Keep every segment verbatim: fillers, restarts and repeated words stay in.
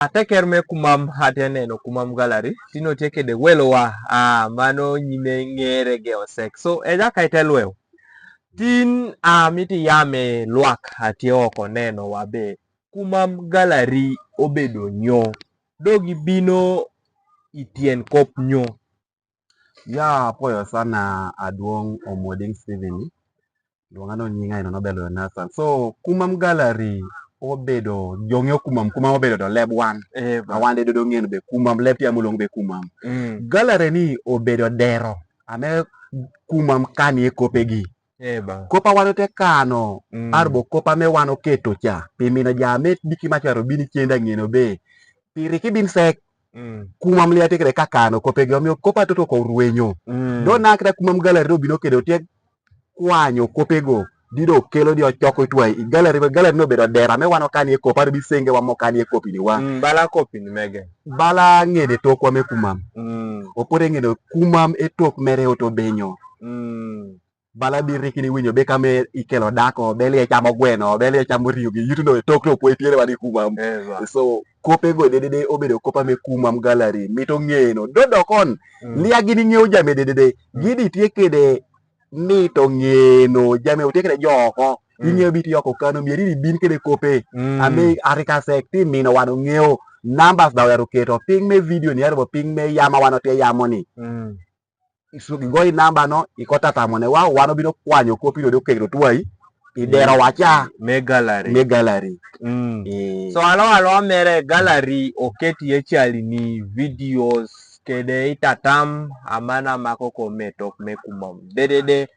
Ateker me kumam, ate neno kumam gallery, tin otye kede welo wa, a, mano nyime ng'ere ge Osek. So, e ja kaite lwew. Tin, a, miti yame lwak atye oko neno wa be. Kumam gallery obedo nyo. Dogi bino i tyen kop nyo. Ya, apuoyo sana aduong' Omoding Steven. Luonga ni nyinga ino nobel Nathan. So, kumam gallery obedo, jo ng'eyo kumam, kumam obedo do leb wan. Eh, ba. A wan de do ng'eyo be kumam, leb ti amulong be kumam. Mm. Gallery ni obedo dero. Ame kumam kanie kopegi. Eh, ba. Kopa wan ote kano, mm, arbo kopa me wan oketo cha. Pi mino ja me biki machwaro bini chenda ng'eno be. Pi riki bin sek. Mm. Kumam lia tikre ka kano kopegi, omiyo kopa toto ko rwenyo. Mm. Do na kre kumam gallery do bino kede otieg kwanyo kopego. Dido kelo di ochoko itwa i gallery, gallery no bedo dera me wan okanie kopa, arbi senge wa mokanie kopi ni wa. Mm, bala kopi ni mege. Bala ng'ede tokwa me kumam. Mm. Opore ng'ede kumam e tok mere oto benyo. Mm. Bala bi riki ni winyo be kame ikelo dako, be lie chamo gweno, be lie chamo ringo gi yuto no e tok to pwe tiere wani kumam. Eh, ba. So, kopego dedede obedo kopa me kumam gallery, mito ng'eno. Dodo kon, mm, lia gini ng'eyo jame dedede. Mm. Gidi tie kede mito ng'eno, jame otie kede joko. Mm. Ing'eyo biti oko kano, mieri ni bin kede kope. Mm. Ame arika sek ti mino wano ng'eyo. Numbers da wero keto, ping me video ni, arbo ping me yama wano tie yamo ni. Mm. Isu-, igoyo namba no, ikota tamo ne wa, wan obiro kwanyo kopi no, do kegro twai, idero wacha. Me gallery. Me gallery. Mm. Eh. So, alo, alo, mere gallery oketi e chali ni videos, kede itatam, amana mako ko me tok me kumam. Dedede,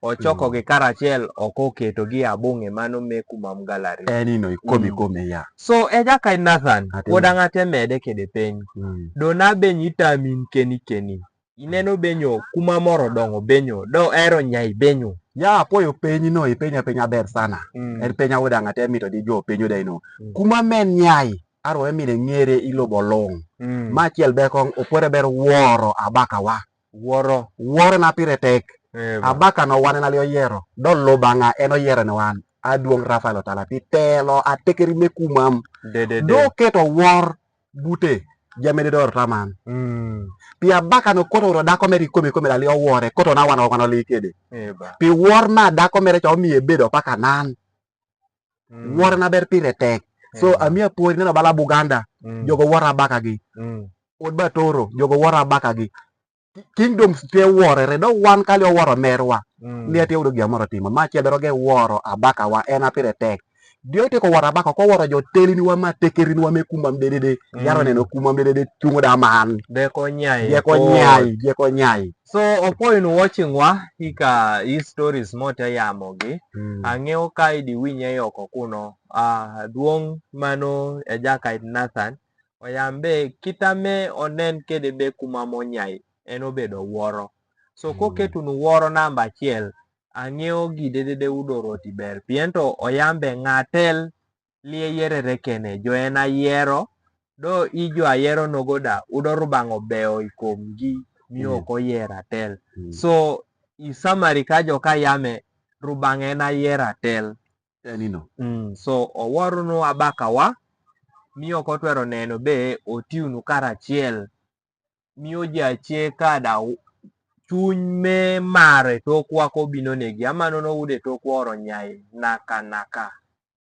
ochoko, mm, gi karachiel, ok oketo gi abung'e mano me kumam gallery. Eni no, ikomi, mm, kome ya. So, e ja kai Nathan, ate, pod ang'ate mede kede peny. Mm. Do na benyi tamin keni keni. Ineno benyo, kumam oro dongo benyo, do ero nyai benyo. Ya, apuoyo penyi no, ipenyo apenyo aber sana. Mm. En penya wuda ng'ate mito di jo penyo dai no. Mm. Kumam men nyai, arwo emine ng'ere ilo bolong'. Mm. Ma achiel be kong, opore ber woro abaka wa. Woro. Woro na pire tek. Eh, ba. Abaka no wan en ali oyiero. Do lo bang'a en oyiero ne wan. Aduong' Rafael Otala ti telo atekeri me kumam. De, de, de. Do keto wor bute, jami de dor taman. Mm. Pi abaka no koto ro dako mere ikome kome dali owore, koto na wan wan oli kede. Eh, ba. Pi wor ma dako mere cha omiye bedo paka nan. Mm. Wor na ber pire tek. So, eh, ba, amiya puonj neno bala Buganda, mm, jogo wor abaka gi. Mm. Od Batoro, jogo wor abaka gi. Kingdoms te worere, do wan kali oworo merwa. Mm. Ni ati yudo gima moro timo. Ma achiel dero ge woro abaka wa, en a pire tek. Dio te ko woro abaka, ko woro jo teli ni wa ma tekeri ni wa me kumam dedede. Mm. Yaro neno kumam dedede, chungo da man. De ko nyai. De ko nyai, de ko nyai. So, opo in watching wa, ika i stories mo te yamo gi. Mm. Ang'eyo ka idi winye yoko kuno. Ah, duong' mano e ja kai Nathan. Oyambe, kita me onen kede be kumam onyai, en obedo woro. So, mm, koketunu woro namba achiel, ang'eyo gidedede udoro ti ber. Piento oyambe ng'atel lie yierere kene, jo en ayiero, do i jo ayiero nogo da, udo rubang' obeyo i kom gi, mi, mm, ok oyier atel. Mm. So, i summary ka jo ka yame, rubang' en ayiero atel. Enino. Mm, so, oworunu abaka wa, mi ok otwero neno be otiunu karachiel. Miyo ji achiel ka da u-, chuny me mare tokwa ko bino negi, ama nono ude tokwa oro nyai naka naka.